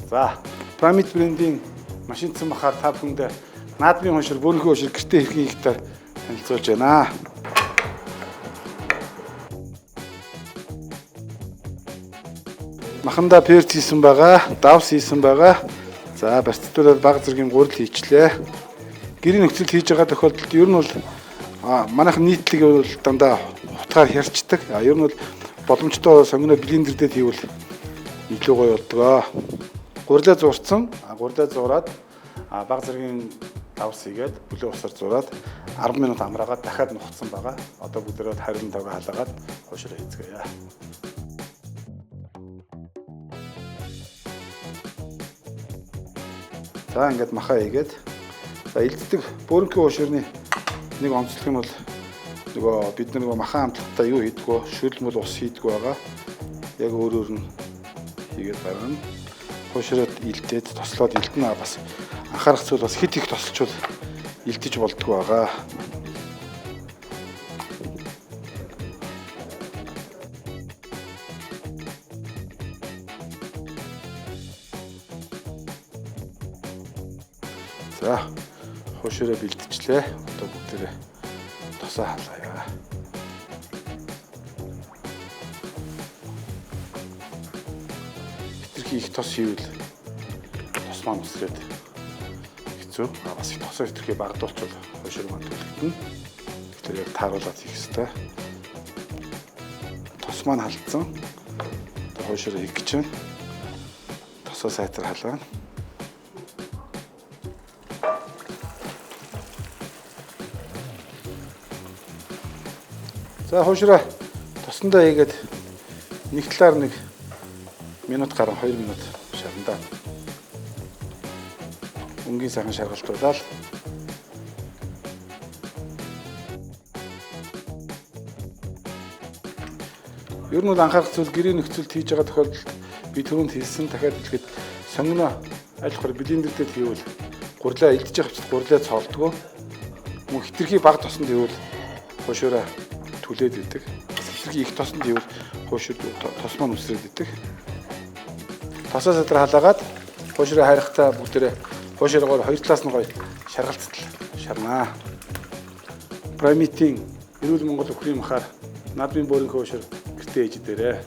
За, Pyramid брендийн машинцсан махаар та бүхэндээ наадмын хоншир, бөөрөнхий хоншир гэртээ хэрхэн хийхдээ танилцуулж байна. Махандаа перц хийсэн байгаа, давс хийсэн байгаа. За, барьцтуулаад баг зэргийн гурил хийчлээ. Гэрийн нөхцөлд хийж байгаа тохиолдолд ер нь бол манайхан нийтлэг бол дандаа хутгаар хярчдаг. Ер нь бол боломжтой сонгино блендер дээр хийвэл илүү гоё болдгоо. Гурилаа зурцсан. Гурилаа зураад баг зэргийн давс хийгээд бүлээн усаар зураад 10 минут амраагаад дахиад нухацсан байгаа. Одоо бүгдээрээ 25 халаагаад хуушраа хийцгээе. За, ингээд махаа хийгээд, за, илддэг бөөрөнхий ууширны нэг онцлог нь бол нөгөө бид нар нөгөө махан амтлалтаа юу хийдгүү, шүлмэл ус хийдгүү байгаа. Яг өөрөөр нь хийгээд гаргана. Хуушраад илдээд тослоод илдэнэ. Бас анхаарах зүйл бас хит их тосолчвол илдэж болдгоо байгаа. За, хуушраа бэлтжлээ. Одоо бүгдээрээ тосоо халаая. Хитрхи их тос хийвэл тос маань үсрээд хэцүү. Бас их тосоо хитрхи багдуулчвал хуушир маань түлэгдэнэ. Тэгэхээр яг тааруулаад хийх ёстой. Тос маань халдсан. Одоо хуушираа хийх гэж байна. Тосоо сайтар халаана. За, хуушраа тосондоо хийгээд нэг талаар нэг минут гарan 2 минут шарна. Өнгийн сайхан шаргалтуулаад ер нь бол анхаарах зүйл гэрийн нөхцөлд хийж байгаа тохиолдолд би түрүүнд хэлсэн, дахиад хэлэхэд сонгино аль болохоор блендер дээр хийвэл гурлаа илдэж явах хэвчээ гурлаа цоолдгоо. Мөн хитрхи бага тосонд хийвэл хуушураа түлээд идэг. Хитрхи их тосонд хийвэл хуушур тос маань үсрээд идэг. Тосоо садраа халаагаад хуушраа хайрахтаа бүгдээрээ хуушраагаар хоёр талаас нь гоё шаргалцтал шарнаа. Промитийн эрүүл Монгол өхрийн махаар наадмын бөөрөнхий хуушур гэртээ ээж дээрээ.